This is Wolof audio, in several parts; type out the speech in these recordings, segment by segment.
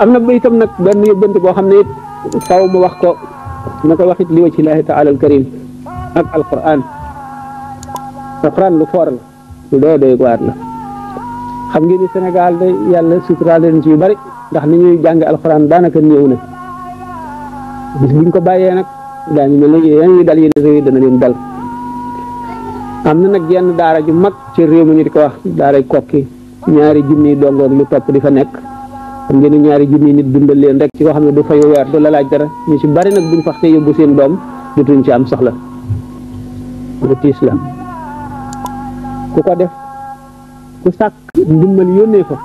am na ba itam nag benn yóbbante boo xam ne it faw ma wax ko na ko waxit li wajhi llaahi taala al karim ak alquran lu foor la lu doy waar la. xam ngeen ni Sénégal de yàlla suturaal leen ci yu bari ndax ni ñuy jàng alquran daanaka néew na bis buñ ko bàyyee nag daañu mel ne yéen ñi dal yéen réew yi dana leen dal. am na nag yenn daara ju mag ci réew mi ñu di ko wax daaray Kokki 2 junni dongoog lu topp di fa nekk xam ngeen ni 2 junni nit dundal leen rek ci koo xam ne du fayu weer du la laaj dara ñu ci bari nag buñ faxte yóbbu seen doom dutuñ ci am soxla lu tiis la. ku ko def ku sàkk ndimbal yónnee ko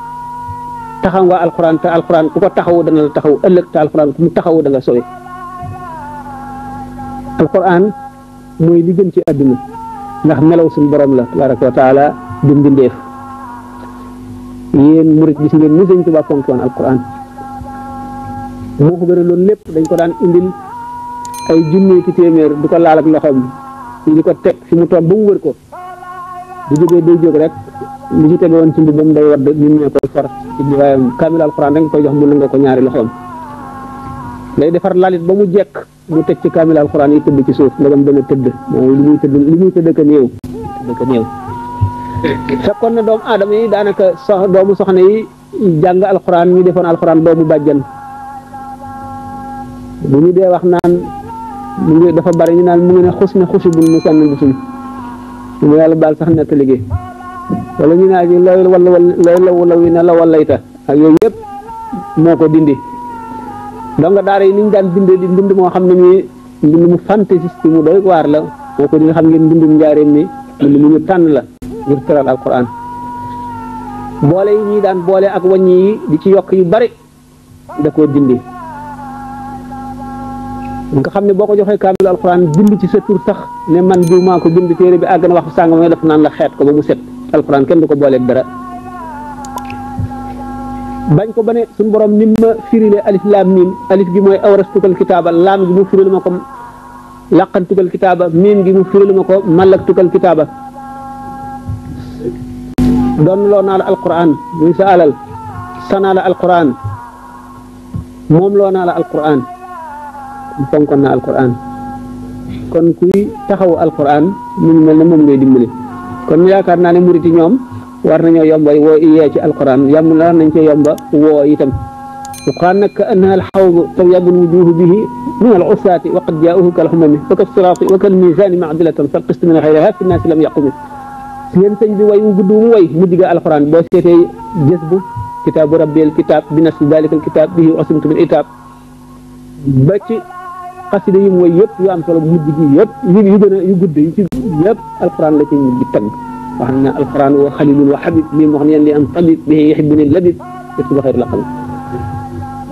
taxaw nga alxuraan te alxuraan ku ko taxawu dana la taxaw ëllëg te alxuraan ku mu taxawu da nga sowe. alxuraan mooy li gën ci àdduna ndax melaw suñu borom la tabaraka wa taala du mbindeef. yéen murit gis ngeen ni Sëñ Tuubaa fonk woon alquran moo ko gën a loolu lépp dañ ko daan indil ay junni ki téeméer du ko laal ak loxoom ñu di ko teg fi mu toog ba mu wër ko du jógee day jóg rek li ci tege woon ci mbubam day wadd nit ñee koy for ci waaye kaamil alquran rek nga koy jox mu nanga ko 2 loxoom lay defar lalit ba mu jekk mu teg ci kaamil alquran yi tëdd ci suuf ndegam dana tëdd mooy li muy tëdd ka néew fekkoon na doomu aadama yi daanaka doomu soxna yi jàng alxuraan ñu defoon alxuraan doomu bàjjan bu ñu dee wax naan mu ngi dafa bari ñu naan mu ngi ne xus ne xusi bul mu sànn bu suñ mu yàlla baal sax nett liggéey wala ñu naa ji looy wala wi ne la wallayta ak yooyu yëpp moo ko dindi donc daara yi ni ñu daan bindee di mbind moo xam ne mi mbind mu fantaisiste mu doy waar la moo ko di nga xam ngeen mbindum njaareem mi mbind mu ñu tànn la ngir tëral alquran boole yi ñuy daan boole ak wàññi yi di ci yokk yu bari da koo dindi nga xam ne boo ko joxee kaamil alquran bind ci sa tur sax ne man diw maa ko bind téere bi àgg na wax sàngam mooy def naan la xeet ko ba mu set alquran kenn du ko booleeg dara bañ ko ba ne suñu borom nim ma firile alif laam miim alif gi mooy awrastukal kitaaba laam gi mu firil ma ko laqantukal kitaaba miim gi mu firil ma ko mallaktukal kitaaba doon loo naa la alquran muy sa alal sanaa la alquran moom loo naa la alquran fonkoon naa alquran kon kuy taxawu alquran mu ngi mel ne moom ngay dimbali kon yaakaar naa ne muriti ñoom war nañoo yomba woo yee ci alquran yam la nañ ci yomba woo itam alquran nag ka annaha alxawdu tabyadu alwujuhu bihi min alusaati wa qad jaauhu kalxumami wa kasiraati wa kalmisaani macdilatan falqist min xayriha fi nnaasi lam yaqumi yéen sëñ bi way wu gudd mu way mu digga alquran boo seetee jës bu kitaabu rabbil kitaab bi nas dalikal kitaab bihi asimtu bil itaab ba ci xasida yi mu way yëpp yu am solo mujj gi yëpp yu gën a yu gudd yi ci yëpp alquran la ci mujj tagg wax na alquran wa xalilun wa xabib lii moo xam ne li am tabib bihi yuhibbuni labib yëpp ba xëy laqal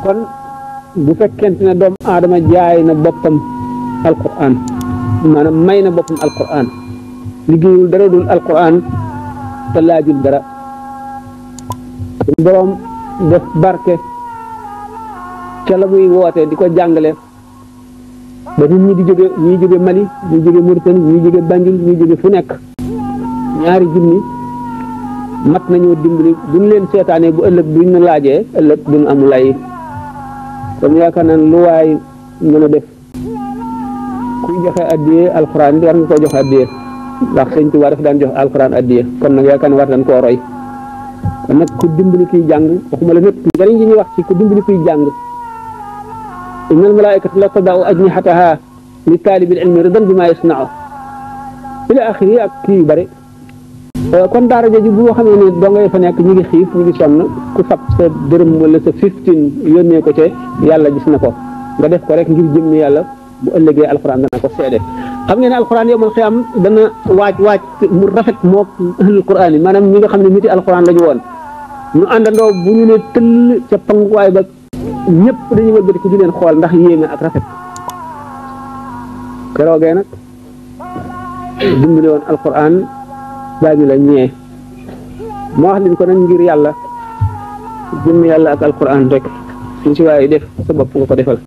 kon bu fekkente ne doomu aadama jaay na boppam alquran maanaam may na boppam alquran liggéeyul dara dul alquran te laajul dara borom def barke ca la muy woote di ko jàngale ba nit ñi di jóge ñuy jóge Mali ñuy jóge Mauritanie ñuy jóge Banjul ñuy jóge fu nekk 2 junni mat nañoo dimbali duñ leen seetaanee bu ëllëg duñ na laajee ëllëg duñ amul ay kon yaakaar naa lu waay mën a def kuy joxe addiyee alquran war nga koo joxe addiyee ndax Sëñ Tuubaa dafa daan jox alquran addiya kon nag yaakaar ne war nañ koo roy kon nag ku dimbali kuy jàng waxuma la lépp njëriñ li ñuy wax ci ku dimbali kuy jàng innal malaa'ikata la tada'u ajnihataha li taalibil ilmi ridan bimaa yasna'u ila axiri ak kii yu bëri kon daara jooju bu xamee ne doo ngay fa nekk ñu ngi xiif ñu ngi sonn ku fab sa dërëm wala sa 15 yónnee ko ca yàlla gis na ko nga def ko rek ngir jëmmi yàlla bu ëllëgee alquran dana ko seede xam ngeen ne alquran yow man xiyam dana waaj mu rafet mook ahlul quran yi maanaam ñi nga xam ne niti alquran la ñu woon ñu àndandoo bu ñu ne tëll ca panguwaay ba ñëpp dañuy wëlbati ku di leen xool ndax yéeme ak rafet keroogee nag dimbali woon alquran daañu la ñee moo wax leen ko nag ngir yàlla jëmm yàlla ak alquran rek suñ si waaye def sa bopp nga ko defal